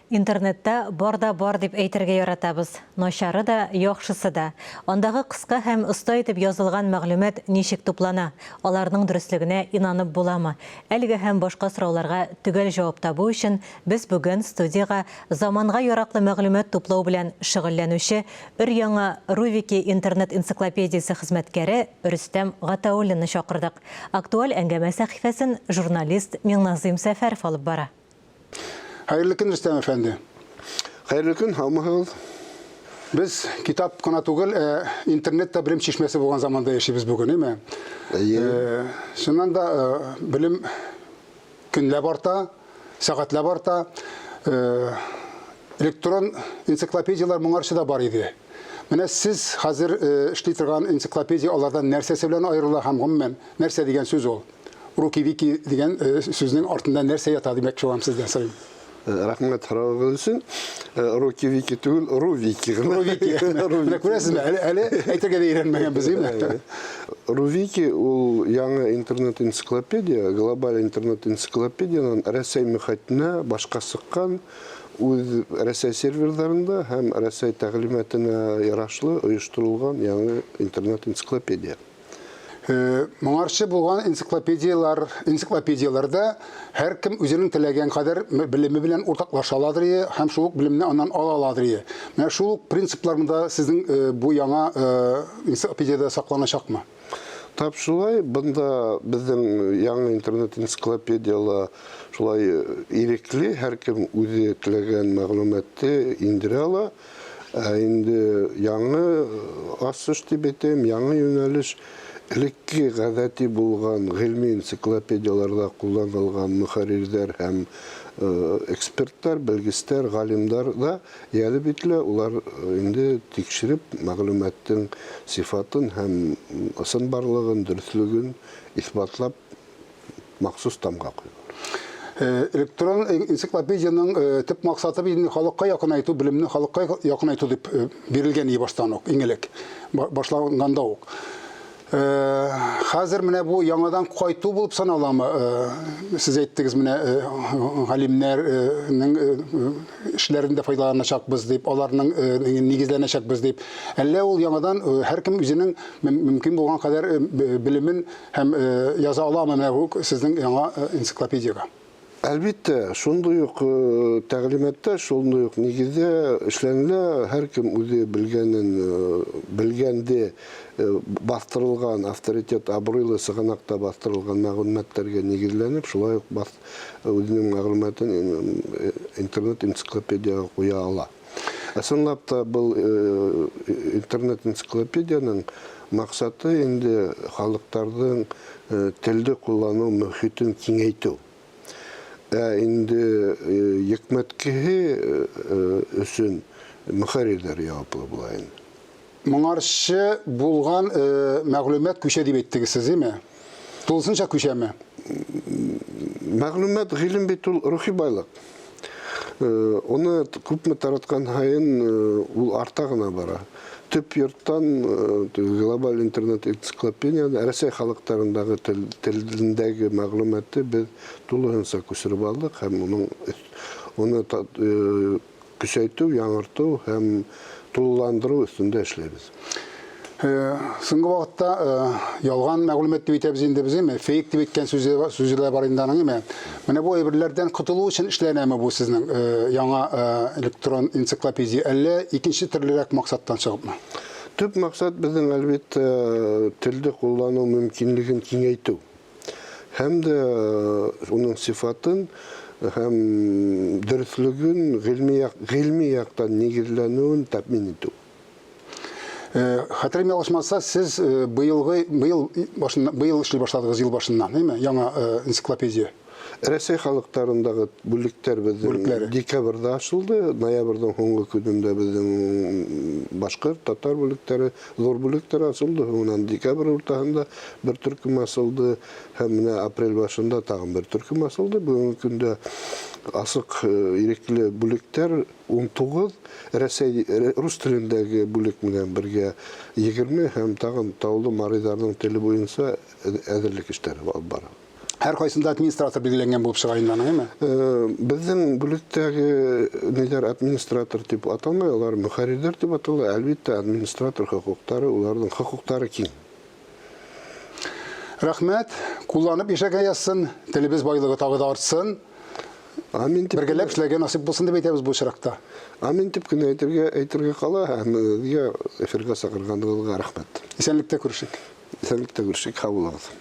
Интернетта бар да бар дип әйтергә яратабыз. Начары да, яхшысы да. Андагы кыска һәм оста итеп язылган мәгълүмат ничек туплана? Аларның дөреслегенә инанып буламы? Әлеге һәм башка сорауларга төгәл җавап табу өчен без бүген студиягә заманга яраклы мәгълүмат туплау белән шөгыльләнүче өр-яңа Рувики интернет-энциклопедиясе хезмәткәре Рөстәм Гатауллинны чакырдык. Актуаль әңгәмә сәхифәсен журналист Миңназыйм Сәфәров алып бара. Хәерле көн, Рөстәм әфәнде. Хәерле көн, һаумыһыгыз. Без китап кына түгел, ә интернет та белем чишмәсе булган заманда яшибез бүген, әйме? Әйе. Э, чыннан да э, белем көнләп арта, сәгатьләп арта. Э, электрон энциклопедияләр моңарчы да бар иде. Менә сез хәзер эшли торган энциклопедия алардан нәрсәсе белән аерыла һәм гомумән нәрсә дигән сүз ул? Руки-вики дигән сүзнең артында нәрсә ята димәкче булам сездән сорыйм. Рәхмәт соравыгыз өчен. Руки-вики түгел, рувики гына. Рувики. Менә күрәсезме, әле, әле әйтергә дә өйрәнмәгәнбез, әйеме? Рувики ул яңа интернет-энциклопедия, глобаль интернет-энциклопедиянең Рәсәй мөхәтенә башка сыккан үз Рәсәй серверларында һәм Рәсәй тәгълиматына ярашлы оештырылган яңа интернет-энциклопедия. Моңарчы булган энциклопедияләр, энциклопедияләрдә һәркем үзенең теләгән кадәр белеме белән уртаклаша аладыр ие һәм шул ук белемне аннан ала аладыр ие. Менә шул ук принциплар монда сезнең бу яңа энциклопедиядә сакланачакмы? Тап шулай, бында безнең яңа интернет-энциклопедияләр шулай ирекле, һәркем үзе теләгән мәгълүматны индерә ала. Ә инде яңа асыш дип әйтәм, яңа юнәлеш элекке гадәти булган гыйльми энциклопедияләрдә кулланылган мөхәррирләр һәм экспертлар, белгечләр, галимнәр да җәлеп ителә. Улар инде тикшереп, мәгълүматның сыйфатын һәм чынбарлыгын, дөреслеген исбатлап, махсус тамга кую. Э, электрон энциклопедиянең э, төп максаты бит инде халыкка якынайту, белемне халыкка якынайту дип э, бирелгән иде баштан ук, иң элек, башланганда ук. Хәзер менә бу яңадан кайту булып саналамы? Сез әйттегез менә галимнәрнең эшләрендә файдаланачакбыз дип, аларның нигезләнәчәкбез дип. Әллә ул яңадан һәркем үзенең мөмкин булган кадәр белемен Һәм яза аламы менә бу сезнең яңа энциклопедиягә? Әлбиттә, шундый ук тәгълиматта, шундый ук нигездә эшләнелә. Һәркем үзе белгәнен, белгәнде бастырылган, авторитет, абруйлы сыганакта бастырылган мәгълүматларга нигезләнеп, шулай ук бас, үзенең мәгълүматын интернет-энциклопедиягә куя ала. Ә чынлап та был интернет-энциклопедиянең максаты инде халыктарның телде куллану мөхитен киңәйтү. Ә инде йөкмәткеһе өчен мөхәррирләр җаваплы була инде. Моңарчы булган мәгълүмат күчә дип әйттегез сез, әйме? Тулысынча күчәме? Мәгълүмат, гыйлем бит ул рухи байлык. Оны күпме тараткан һаен ул арта гына бара. Төп йорттан глобаль интернет энциклопедияне Рәсәй халыкларындагы телендәге мәгълүматны без тулысынча күчереп алдык һәм моның оны Көчәйтү, яңарту һәм тулыландыру өстендә эшләйбез. Соңгы вакытта ялган мәгълүмат дип әйтәбез инде без, әйме? Фейк дип әйткән сүзе, сүзе дә бар инде аның, әйме? Менә бу әйберләрдән котылу өчен эшләнәме бу сезнең яңа электрон энциклопедия, әллә икенче төрлерәк максаттан чыгыпмы? Төп максат безнең, әлбәттә, телне куллану мөмкинлеген киңәйтү. Һәм дә уның сыйфатын һәм дөреслеген гыйльми як, гыйльми яктан нигезләнүен тәэмин итү. Хәтерем ялгышмаса, сез быелгы, быел башыннан, быел эшли башладыгыз ел башыннан, әйме? Яңа энциклопедия. Рәсәй халыкларындагы бүлектәр безнең Бүлекләре. декабрьдә ачылды, ноябрьнең соңгы көнендә безнең башкорт, татар бүлекләре, зур бүлекләр ачылды, соңыннан декабрь уртасында бер төркем ачылды һәм менә апрель башында тагын бер төркем ачылды. Бүгенге көндә асык ирекле бүлектәр 19, Рәсәй рус телендәге бүлек белән бергә 20 һәм тагын таулы мариларның теле буенча әзерлек эшләре алып бара. Һәркайсында администратор билгеләнгән булып чыга инде аның, әйме? Безнең бүлектәге ниләр администратор дип аталмый, алар мөхәррирләр дип атала. Әлбәттә, администратор хокуклары, уларның хокуклары киң. Рәхмәт. Кулланып яшәргә язсын, телебез байлыгы тагы да артсын. Амин дип. Бергәләп эшләргә насыйп булсын дип әйтәбез бу очракта. Амин дип кенә әйтергә, әйтергә кала һәм сезгә эфирга чакырганыгызга рәхмәт. Исәнлектә күрешик. Исәнлектә күрешик. Һау булыгыз.